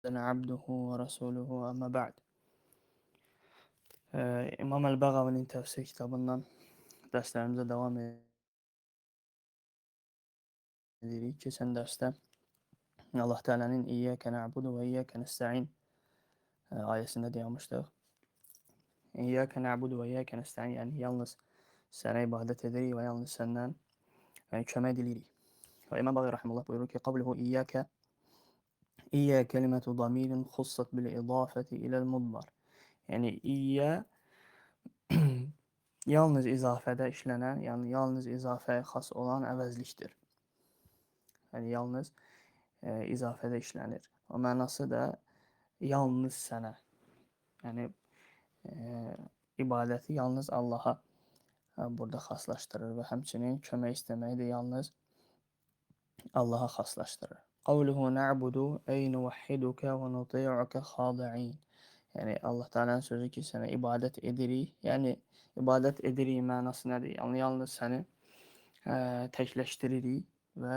Abduhu ve rasuluhu amma ba'd. İmam Əl-Bəğavinin təfsir kitabından dərslərimizə davam edirik. Keçən dərsdə Allah Teala'nın İyyâke na'budu və İyyâke nesta'in ayəsində dayanmışdıq. İyyâke na'budu və İyyâke nesta'in, yəni yalnız sənə ibadət edirik və yalnız səndən kömək diləyirik. Və İmam Bəğavi rahimehullah buyurur ki: "Qavluhu İyyâke İyya kelimetu damirin xussat bil idafeti ilel mudmar." Yəni İyya yalnız izafədə işlənən, yəni yalnız izafəyə xas olan əvəzlikdir. Yəni yalnız izafədə işlənir. O mənası da yalnız sənə. Yəni ibadəti yalnız Allaha burada xaslaşdırır və həmçinin kömək istəməyi də yalnız Allaha xaslaşdırır. Qavluhu na'budu ey nuvahhiduka və nuti'uka xadi'in. Yəni Allah Taala'nın sözü ki, sənə ibadət edirik. Yəni ibadət edirik mənası nədir? Yəni yalnız səni təkləşdiririk və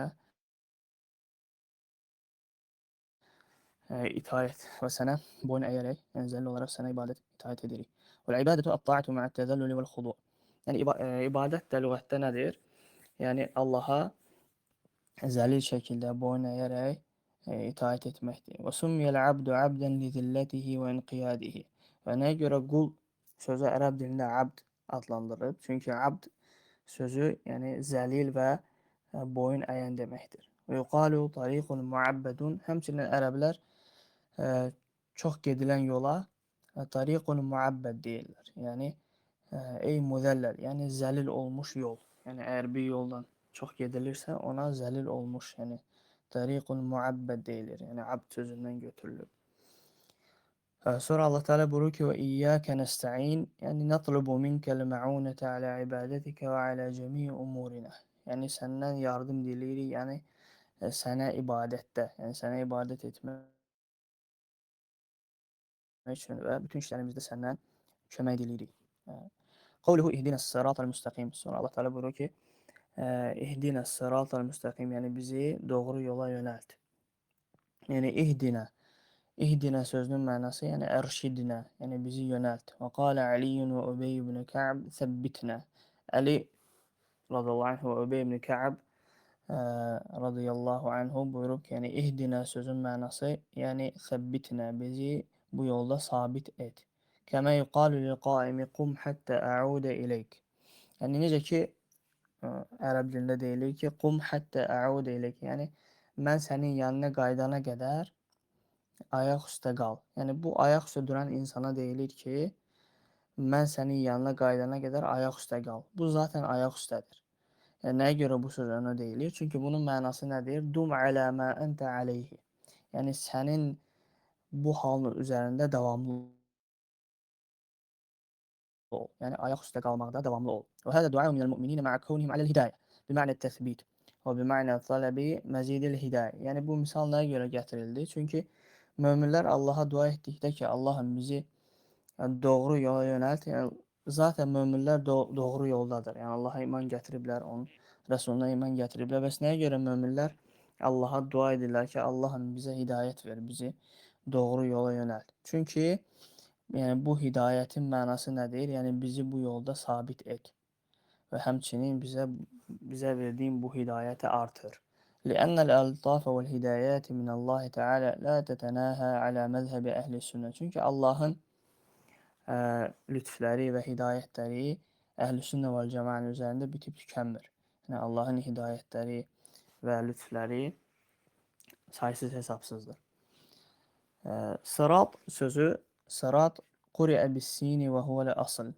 itaət və sənə boyun əyərək, yəni zəlil olaraq sənə ibadət itaət edirik. Vel ibadətu at-ta'atu ma'a təzəllül vel xudu. Yəni ibadət də lüğətdə nədir? Yəni Allaha zəlil şəkildə boyun əyərək itaət etməkdir. Və summiyəl abdu abdən li zillətihi və inqiyadihi. Və nəyə görə qul sözü ərəb dilində abd adlandırılıb? Çünki abd sözü yəni zəlil və boyun əyən deməkdir. Və yuqalu tariqun muabbedun. Həmçinin ərəblər çox gedilən yola tariqun muabbed deyirlər. Yəni ey müzəlləl, yəni zəlil olmuş yol. Yəni əgər bir yoldan çox gedilirsə, ona zəlil olmuş, yəni tariqun muabbed deyilir. Yəni abd sözündən götürülüb. Sonra Allah Teala buyurur ki: "Və iyyake nesta'in", yəni natlubu minkel ma'unete ala ibadetike və ala cemii umurina. Yəni səndən yardım diləyirik, yəni sənə ibadətdə, yəni sənə ibadət etmək üçün və bütün işlərimizdə səndən kömək diləyirik. Qavluhu ihdinas sıratal müstəqim. Sonra Allah Teala buyurur ki: İhdina sıratal müstəqim, yəni bizi doğru yola yönəlt. Yəni ihdina. İhdina sözünün mənası yəni ərşidnə, yəni bizi yönəlt. Və qalə Əli və Übey ibn Ka'b səbbitnə. Əli radiyallahu anh və Übey ibn Ka'b radiyallahu anhu buyurub ki, yəni ihdina sözün mənası yəni səbbitnə, bizi bu yolda sabit et. Kəmə yuqalu lil qaimi qum hatta a'udə ileyk. Yəni necə ki ərəb dilində deyilir ki, qum həttə əudə ileyk. Yəni mən sənin yanına qayıdana qədər ayaq üstə qal. Yəni bu ayaq üstə duran insana deyilir ki, mən sənin yanına qayıdana qədər ayaq üstə qal. Bu zaten ayaq üstədir. Yəni nəyə görə bu söz ona deyilir? Çünki bunun mənası nədir? Dum alə mə entə aleyhi. Yəni sənin bu halın üzərində davamlı ol. Yəni ayaq üstə qalmaqda davamlı ol. Və hədə du'a minəl mu'minina ma'a kawnihim alel hidayə. Bima'na təthbit və bima'na talabi məzidil hidayə. Yəni bu misal nəyə görə gətirildi? Çünki möminlər Allaha dua etdikdə ki, Allahım bizi doğru yola yönəlt. Yəni zaten möminlər doğru yoldadır. Yəni Allaha iman gətiriblər, onun Rəsuluna iman gətiriblər. Bəs nəyə görə möminlər Allaha dua edirlər ki, Allahım bizə hidayət ver, bizi doğru yola yönəlt. Çünki yəni bu hidayətin mənası nədir? Yəni bizi bu yolda sabit et və həmçinin bizə verdiyin bu hidayəti artır. لأن الألطاف والهدايات من الله Teala la tetenaha ala mezhebi ehli sünnet. Çünki Allahın lütfləri və hidayətləri əhl-i sünnə vəl cəmaənin üzərində bitib tükənmir. Yəni Allahın hidayətləri və lütfləri saysız hesabsızdır. Sırat sözü sırat quri'ə bis-sini və huvel asl.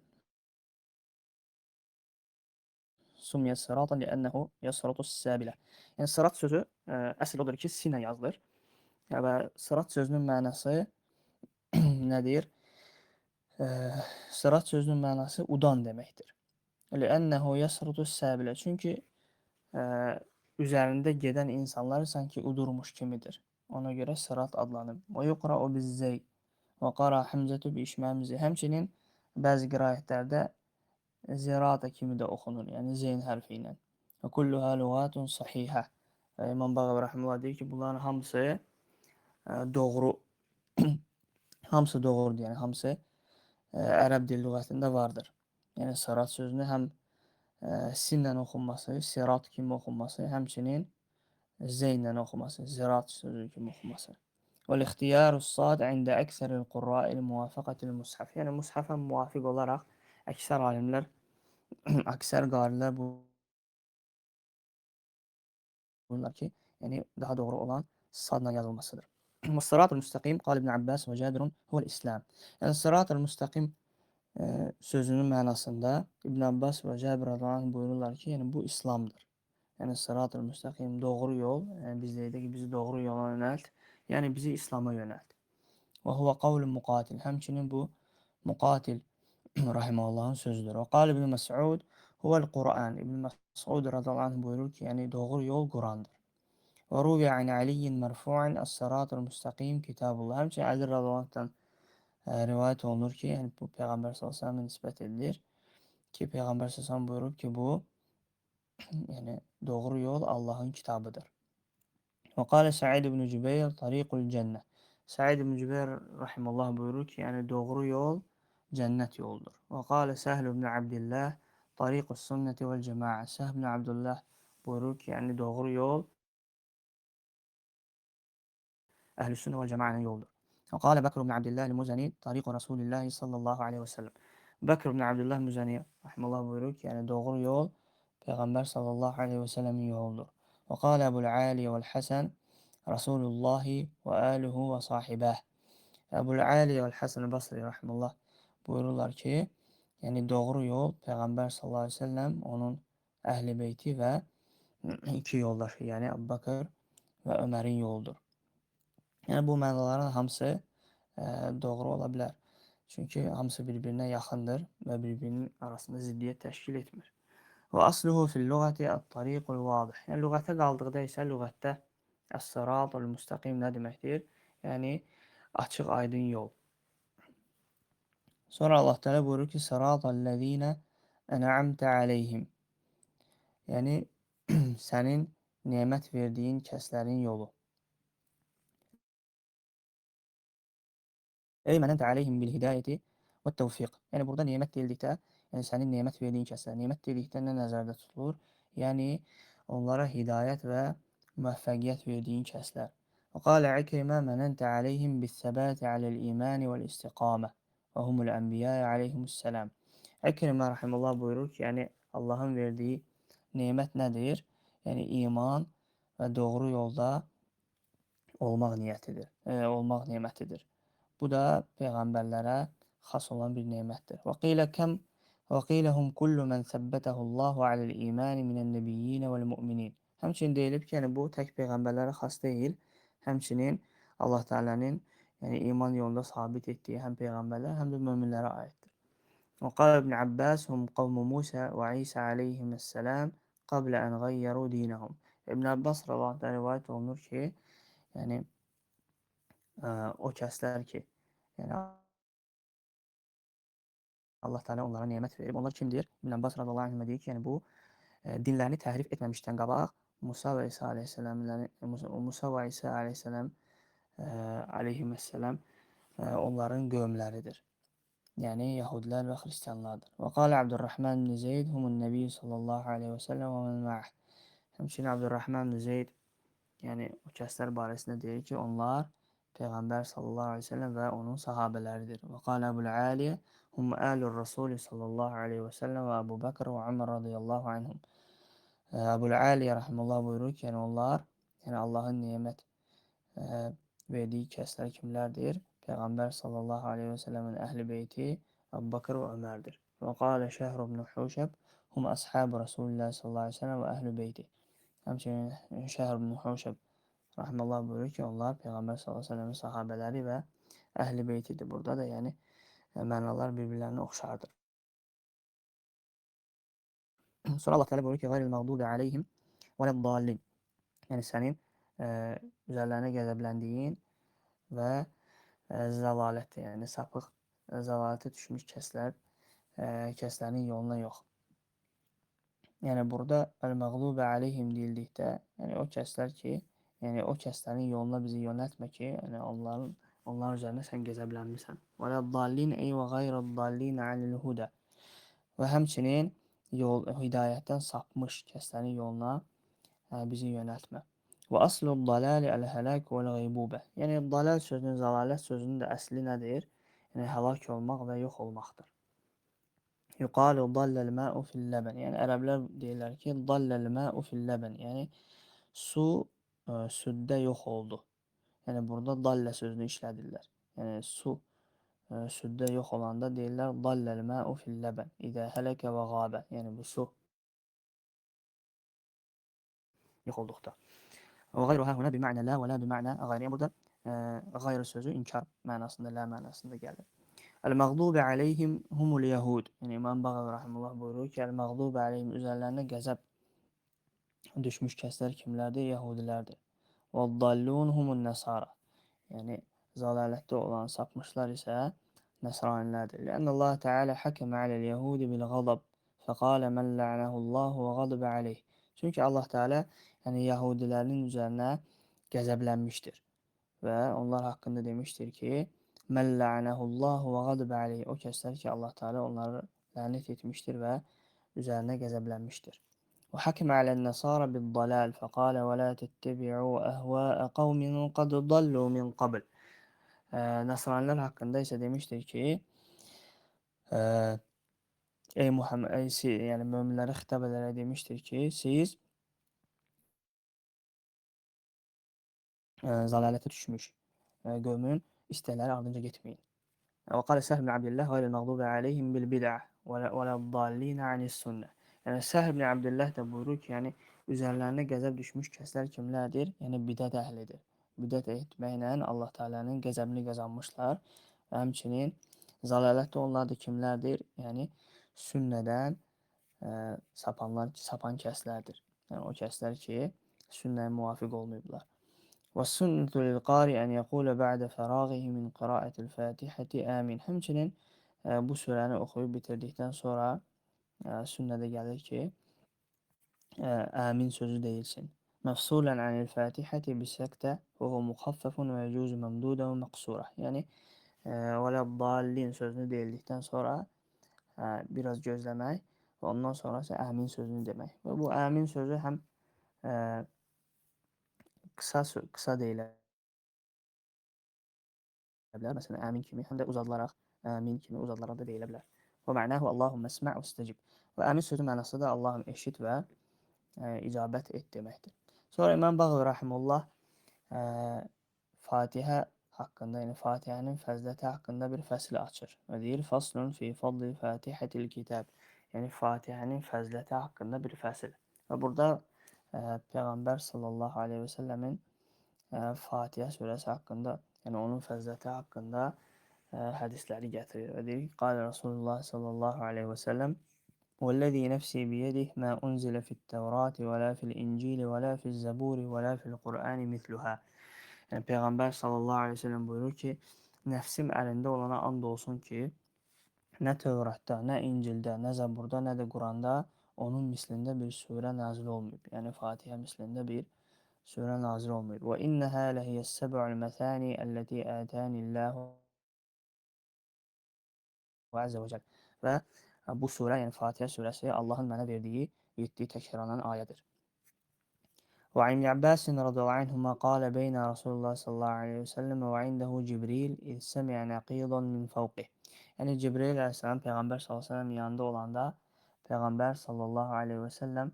Summiyə sıratan li'ənəhu yasratu s-sabilə. Yəni sırat sözü əsl odur ki, sinə yazılır. Və sırat sözünün mənası nədir? Sırat sözünün mənası udan deməkdir. Li'ənəhu yasratu s-sabilə. Çünki üzərində gedən insanlar sanki udurmuş kimidir. Ona görə sırat adlanıb. Və yuqra'u biz-zey və qara Həmzətü bi işməmizi. Həmçinin bəzi qiraətlərdə zirata kimi də oxunur, yəni zeyn hərfi ilə. Və kulluha lüğatun sahihə. İmam Bağavi rəhməllah deyir ki, bunların hamısı doğru Hamısı doğrudur, yəni hamısı ərəb dil lüğətində vardır. Yəni sırat sözünü həm sinlə oxunması, sirat kimi oxunması, həmçinin zeynlə oxunması, zirat sözü kimi oxunması. Vel-ixtiyaru sad ində əksəril qurra'il muvafəqətil mushaf. Yəni mushafa müvafiq olaraq əksər alimlər, əksər qarilər buyururlar ki, yəni daha doğru olan sadla yazılmasıdır. Sırat-ı müstəqim, qal İbn Abbas və Cabirun huvel İslam. Yəni sırat-ı müstəqim sözünün mənasında İbn Abbas və Cabir radiyallahu anh buyururlar ki, yəni bu İslamdır. Yəni sırat-ı müstəqim doğru yol, yəni biz deyək ki, bizi doğru yola yönəlt, yəni bizi İslama yönəlt. Və huve qavlu muqatil. Həmçinin bu Muqatil rahimehullahın sözüdür. Və qal İbn Məs'ud huvel Qur'an. İbn Məs'ud radiyallahu anh buyurur ki, yəni doğru yol Qurandır. Və ruviyə an Aliyyin mərfu'an as-sıratul müstəqim kitabullah. Həmçinin Əli radiyallahu anhdan rivayət olunur ki, yəni bu Peyğəmbər sallallahu əleyhi və səlləmə nisbət edilir ki, Peyğəmbər sallallahu əleyhi və səlləm buyurub ki, bu yəni doğru yol Allahın kitabıdır. Və qala Sa'id ibn Cübeyr tariqul cənnə. Sa'id ibn Cübeyr rahimehullah buyurur ki, yəni doğru yol cənnət yoludur. Və qala Səhl ibn Abdillah tariqus sünnəti vel cema'a. Səhl ibn Abdullah buyurur ki, yəni doğru yol əhl-i sünnə vel cemaa'nın yoludur. Və qala Bəkr ibn Abdillah el-Muzani tariqu Rasulillah sallallahu aleyhi və səlləm. Bəkr ibn Abdullah Muzani rahimehullah buyurur ki, yəni doğru yol Peyğəmbər sallallahu aleyhi və səlləmin yoludur. Və qala Əbul Ali vəl Həsən Rasulullah və aluhu və sahibəh. Əbul Ali və Həsən Basri rahimehullah buyururlar ki, yəni doğru yol Peyğəmbər sallallahu aleyhi və səlləm, onun əhl-i beyti və iki yoldaşı, yəni Əbu Bakır və Ömərin yoludur. Yəni bu mənaların hamısı doğru ola bilər. Çünki hamısı bir-birinə yaxındır və bir-birinin arasında ziddiyyət təşkil etmir. Və asluhu fil-lüğəti at-tariqul vadih. Yəni lüğətə qaldıqda isə lüğətdə əs-sıratul müstəqim nə deməkdir? Yəni açıq, aydın yol. Sonra Allah Teala buyurur ki, sıratallezine en'amte aleyhim. Yəni sənin nemət verdiyin kəslərin yolu. Ey menente aleyhim bil hidayeti və tevfiq. Yəni burada nemət deyildikdə, yəni sənin nemət verdiyin kəslər. Nemət dedikdə nə nəzərdə tutulur? Yəni onlara hidayət və müvəffəqiyyət verdiyin kəslər. Və qalə İkrimə menente aleyhim bis-səbati aləl-imani vəl-istiqamə və humul ənbiya aleyhimussalam. İkrimə rahimehullah buyurur ki, yəni Allahın verdiyi nemət nədir? Yəni iman və doğru yolda olmaq niyyətidir, olmaq nemətidir. Bu da peyğəmbərlərə xas olan bir nemətdir. Və qilə kəm və qilə hum kullu men səbbətəhu Allahu aləl-iman minən-nebiyyin vəl-mu'minin. Həmçinin deyilib ki, yəni bu tək peyğəmbərlərə xas deyil, həmçinin Allah Teala'nın yəni iman yolunda sabit etdiyi həm peyğəmbərlər, həm də möminlərə aiddir. Və qala İbn Abbas hum qavmu Musa və İsa aleyhissalam qabla an ğayyaru dinahum. İbn Abbas radiyallahu rivayət olunur ki, yəni o kəslər ki, yəni Allah Teala onlara nemət verib. Onlar kimdir? İbn Abbas radiyallahu anh deyir ki, yəni bu dinlərini təhrif etməmişdən qabaq Musa və İsa aleyhissalam aleyhissalam onların qövmləridir. Yəni yəhudilər və xristianlardır. Və qala Abdurrahman ibn Zeyd humun nəbiy sallallahu aleyhi və səlləm və men ma'ah. Həmçinin Abdurrahman ibn Zeyd yəni o kəslər barəsində deyir ki, onlar Peyğəmbər sallallahu aleyhi və səlləm və onun sahabələridir. Və qala Əbul Aliyə hum alur Rasul sallallahu aleyhi və səlləm və Əbu Bəkr və Ömər radiyallahu anhum. Əbul Aliyə rahimehullah buyurur ki, yəni onlar, yəni Allahın nemət verdiyi kəslər kimlərdir? Peyğəmbər sallallahu aleyhi və səlləmin əhl-i beyti Əbu Bakır və Ömərdir. Və qalə Şəhr ibn Huşəb hum əshabu Rasulullah sallallahu aleyhi və səlləm və əhl-i beyti. Həmçinin Şəhr ibn Huşəb rahimehullah buyurur ki, onlar Peyğəmbər sallallahu aleyhi və səlləmin sahabələri və əhl-i beytidir. Burada da yəni mənalar bir-birlərinə oxşardır. Sonra Allah Teala buyurur ki, qayril məğdubi aleyhim vələd-dallin. Yəni sənin üzərlərinə qəzəbləndiyin və zəlalətə, yəni sapıq zəlalətə düşmüş kəslər, kəslərin yoluna yox. Yəni burada əl-məğlubə aleyhim deyildikdə, yəni o kəslər ki, yəni o kəslərin yoluna bizi yönəltmə ki, yəni onların Onlar üzərinə sən qəzəblənmisən. Və ləd-dallin ey və gayrəd-dallin anil huda. Və həmçinin yol, hidayətdən sapmış kəslərin yoluna bizi yönəltmə. Və aslud dalali əl-həlak vəl-ğeybubə. Yəni dalal sözünün, zalalət sözünün də əsli nədir? Yəni həlak olmaq və yox olmaqdır. Yuqalu dallal ma'u fil-ləbən. Yəni ərəblər deyirlər ki, dallal ma'u fil-ləbən. Yəni su süddə yox oldu. Yəni burada dallə sözünü işlədirlər. Yəni su süddə yox olanda deyirlər dallal ma'u fil-ləbən. İzə hələkə və qabə. Yəni bu su yox olduqda. Və gayruha huna bima'na la və la bima'na gayr. Yəni burada gayr sözü inkar mənasında, la mənasında gəlir. El-məğdubi aleyhim humul yahud. Yəni İmam Bağavi rahimehullah buyurur ki, el-məğdubi aleyhim üzərlərinə qəzəb düşmüş kəslər kimlərdir? Yahudilərdir. Və-dallun humun nəsara. Yəni zalalətdə olan sapmışlar isə nəsranilərdir. Lənnə Allah Teala həkəmə aləl-yəhudi bil-ғadab fəqalə mən la'nəhullahu və qadibə aleyh. Çünki Allah Teala yəni Yahudilərin üzərinə qəzəblənmişdir və onlar haqqında demişdir ki, mən la'nəhullahu və qadibə aleyh. O kəslər ki, Allah Teala onları lənət etmişdir və üzərinə qəzəblənmişdir. Və həkmə alə'n-nəsara bid-dalal fəqalə və la tettebi'u əhva'a qavmin qad dallu min qabl. Nasranilər haqqında isə demişdir ki, ey Muhammed, ey, yəni möminlərə xitab edərək demişdir ki, siz zalalətə düşmüş qövmün istəkləri ardınca getməyin. Və qalə Səhl ibn Abdillah qayril məğdubi aleyhim bil bid'ah və ləd-dallin anis-sünnə. Yəni Səhl ibn Abdillah da buyurur ki, yəni üzərlərinə qəzəb düşmüş kəslər kimlərdir? Yəni bidət əhlidir. Bidət etməklə Allah Teala'nın qəzəbini qazanmışlar. Və həmçinin zalalətdə onlar da kimlərdir? Yəni sünnədən sapanlar, sapan kəslərdir. Yəni o kəslər ki, sünnəyə müvafiq olmayıblar. Və sünnətu lil-qari ən yəqulə ba'də fərağihi min qiraətil Fatihəti amin. Həmçinin bu surəni oxuyub bitirdikdən sonra sünnədə gəlir ki, amin sözü deyilsin. Məfsulən anil Fatihəti bisəktə və hu muxaffəfun və yəcuzu məmdudə və məqsurə. Yəni və ləd-dallin sözünü deyildikdən sonra biraz gözləmək və ondan sonra isə amin sözünü demək. Və bu amin sözü həm qısa deyilə bilər. Məsələn, amin kimi, həm də uzadılaraq, amin kimi uzadılaraq da deyilə bilər. Və mənahu Allahümmə əsmə' və istəcib. Və amin sözü mənası da Allahım eşit və icabət et deməkdir. Sonra İmam Bağavi rahimehullah Fatihə haqqında, yəni Fatihənin fəziləti haqqında bir fəsil açır və deyir: "Faslun fi fadli Fatihətil kitab." Yəni Fatihənin fəziləti haqqında bir fəsil. Və burada Peyğəmbər sallallahu aleyhi və səlləmin Fatihə surəsi haqqında, yəni onun fəziləti haqqında hədisləri gətirir və deyir ki, Qalə Rasulullah sallallahu aleyhi və səlləm: "Vəllazi nəfsi biyədih mə unzilə fit-Təvrati və la fil-İncili və la fiz-Zəburi və la fil-Qur'ani misluha." Yəni Peyğəmbər sallallahu aleyhi və səlləm buyurur ki, nəfsim əlində olana and olsun ki, nə Tövratda, nə İncildə, nə Zəburda, nə də Quranda onun mislində bir surə nazil olmayıb. Yəni Fatihə mislində bir surə nazil olmayıb. Və innəhə ləhiyəs-səb'ul məsani əlləti ətənillahu əzzə və cəl. Və bu surə, yəni Fatihə surəsi Allahın mənə verdiyi 7 təkrarlanan ayədir. Və an İbn Abbas radiyallahu anhuma qala beyna Rasulullah sallallahu aleyhi və səlləm və indehu Cibril iz semi'a naqidan min fawqih. Yəni Cibril əleyhissalam Peyğəmbər sallallahu əleyhi və səlləm yanında olanda Peyğəmbər sallallahu aleyhi və səlləm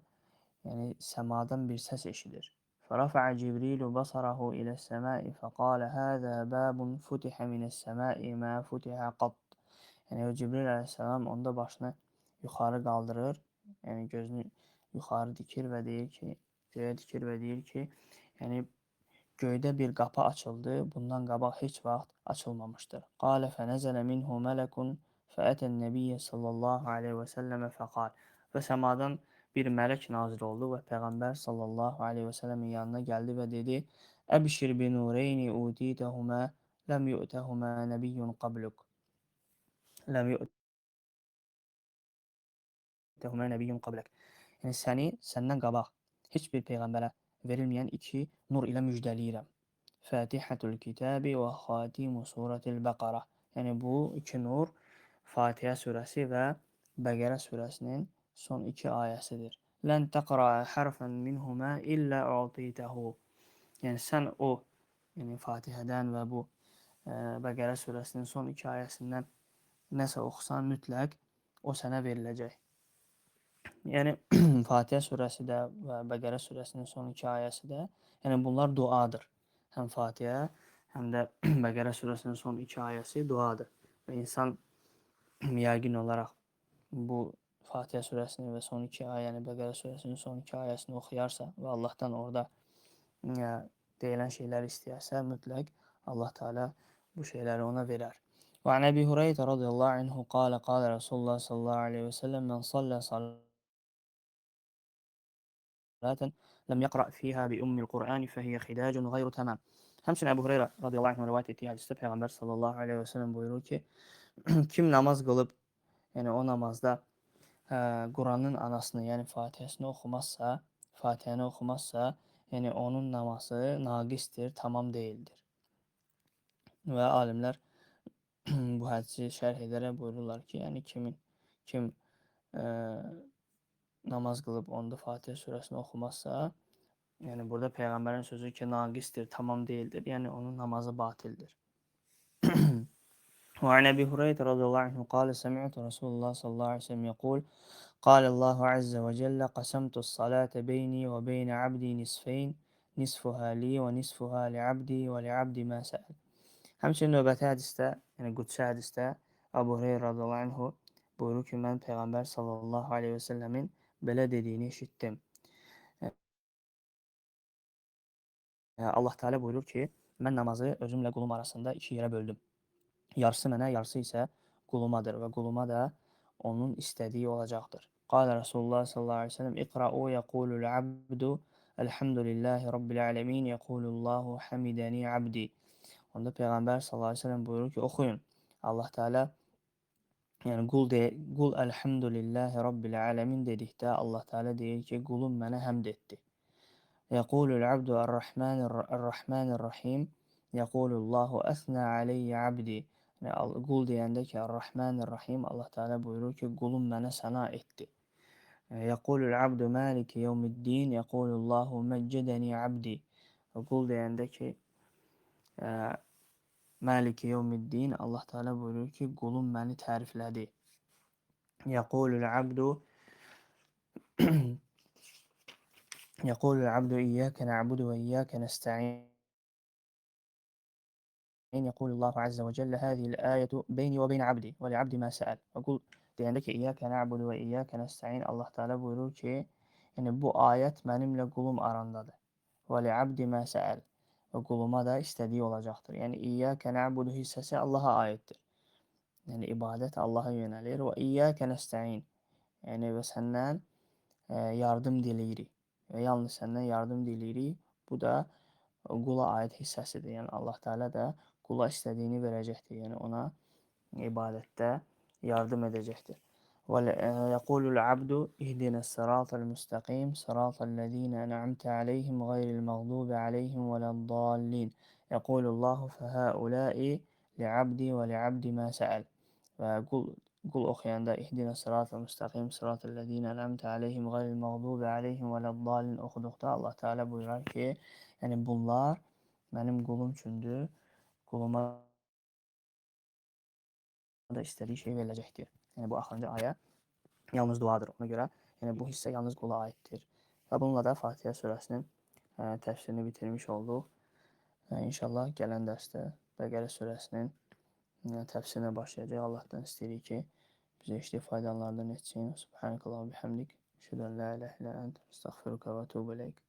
yəni səmadan bir səs eşidir. Fərəfə'a Cibrilu basarahu iləs-səma'i fəqalə həzə babun futihə minəs-səma'i mə futihə qat. Yəni o Cibril əleyhissalam onda başını yuxarı qaldırır, yəni gözünü yuxarı dikir və deyir ki, göyə dikir və deyir ki, yəni göydə bir qapı açıldı, bundan qabaq heç vaxt açılmamışdır. Qalə fənəzələ minhu mələkun fəətən nəbiyyə sallallahu aleyhi və səlləmə fəqal. Və səmadan bir mələk nazil oldu və Peyğəmbər sallallahu aleyhi və səlləmin yanına gəldi və dedi: Əbşir bi nureyni utitəhumə ləm yu'təhumə nəbiyyun qabluk. Ləm yu'təhumə nəbiyyun qablək. Yəni səni səndən qabaq heç bir peyğəmbərə verilməyən iki nur ilə müjdələyirəm. Fatihatul Kitabi və xatimu surətil Bəqara. Yəni bu iki nur Fatihə surəsi və Bəqərə surəsinin son iki ayəsidir. Lən təqra harfan minhuma illə u'titahu. Yəni sən o, yəni Fatihədən və bu Bəqərə surəsinin son iki ayəsindən nəsə oxusan mütləq o sənə veriləcək. Yəni Fatihə surəsi də və Bəqərə surəsinin son iki ayəsi də, yəni bunlar duadır. Həm Fatihə, həm də Bəqərə surəsinin son iki ayəsi duadır. Və insan yəqin olaraq bu Fatihə surəsini və son iki ayəni, Bəqərə surəsinin son iki ayəsini oxuyarsa və Allahdan orada deyilən şeyləri istəyərsə, mütləq Allah Teala bu şeyləri ona verər. Və an Əbi Hüreyrə radiyallahu anhu qala qala Rasulullah sallallahu aleyhi və səlləm men salla salaten lem yaqra fiha bi ummil Qur'an fehiye xidacun gayru tamam. Həmçinin Əbu Hüreyrə radiyallahu anhu rivayet etdiyi hədisdə Peyğəmbər sallallahu aleyhi və səlləm buyurur ki, kim namaz qılıb, yəni o namazda Quranın anasını, yəni Fatihəsini oxumazsa, Fatihəni oxumazsa, yəni onun namazı naqisdir, tamam deyildir. Və alimlər bu hədisi şərh edərək buyururlar ki, yəni kim namaz qılıb onda Fatihə surəsini oxumazsa, yəni burada Peyğəmbərin sözü ki, naqisdir, tamam deyildir, yəni onun namazı batildir. وعن أبي هريرة رضي الله عنه قال سمعت رسول الله صلى الله عليه وسلم يقول قال الله عز وجل قسمت الصلاة بيني وبين عبدي نصفين نصفها لي ونصفها لعبدي ولعبدي ما سأل. Həmçinin növbəti hədisdə, yəni qudsi hədisdə Əbu Hüreyrə radiyallahu anhu buyurur ki, mən Peyğəmbər sallallahu aleyhi və səlləmin belə dediyini eşitdim. Allah Teala buyurur ki, mən namazı özümlə qulum arasında iki yerə böldüm. Yarısı mənə, yarısı isə qulumadır və quluma da onun istədiyi olacaqdır. Qala Rasulullah sallallahu aleyhi ve sellem İqra'u yəqulul abdu elhamdülillahi rabbil alemin yəqulullahu hamidəni abdi. Onda Peyğəmbər sallallahu aleyhi ve sellem buyurur ki, oxuyun. Allah Teala, yəni qul elhamdülillahi rabbil alemin dedikdə Allah Teala deyir ki, qulum mənə həmd etdi. Yəqulul abdu er-Rahmanir-Rahim yəqulullahu əsnə aleyyə abdi. Yəni, qul deyəndə ki, Ar-Rahmanir-Rahim, Allah Teala buyurur ki, qulum mənə səna etdi. Yəqulul abdu maliki yevmiddin, yəqulullahu məccədəni abdi. Qul deyəndə ki, Maliki yevmiddin, Allah Teala buyurur ki, qulum məni təriflədi. Yəqulul abdu Yəqulul abdu iyyəkə nə'budu və iyyəkə nəstə'in. يقول الله عز وجل هذه الآية بيني وبين عبدي ولعبدي ما سأل. Qul deyəndə ki, İyyəkə nə'budu və iyyəkə nəstə'in, Allah Teala buyurur ki, yəni bu ayət mənimlə qulum arandadır. Və li'abdi mə səəl. Və quluma da istədiyi olacaqdır. Yəni İyyəkə nə'budu hissəsi Allaha aiddir. Yəni ibadət Allaha yönəlir. Və iyyəkə nəstə'in. Yəni və səndən yardım diləyirik. Və yalnız səndən yardım diləyirik. Bu da qula aid hissəsidir. Yəni Allah Teala da qula istədiyini verəcəkdir. Yəni ona ibadətdə yardım edəcəkdir. Və yəqulul abdu ihdinas sıratal müstəqim sıratal lezina en'amte aleyhim gayril mağdubi aleyhim veleddallin. Yəqulullahu fehaulai li'abdi və li'abdi ma səəl. Və qul oxuyanda ihdinas sıratal müstəqim sıratal lezina en'amte aleyhim gayril mağdubi aleyhim veleddallin oxuduqda Allah Teala buyurar ki, yəni bunlar mənim qulum üçündür. Quluma da istədiyi şey veriləcəkdir. Yəni bu axırıncı ayə yalnız duadır. Ona görə yəni bu hissə yalnız qula aiddir. Və bununla da Fatihə surəsinin təfsirini bitirmiş olduq. İnşallah gələn dərsdə Bəqərə surəsinin təfsirinə başlayacaq. Allahdan istəyirik ki, bizə işləyib faydalardan etsin. Subhanəkallahumma bihamdik. Əşhədu ən la ilahe illə ent. Əstəğfiruka və etûbü ileyk.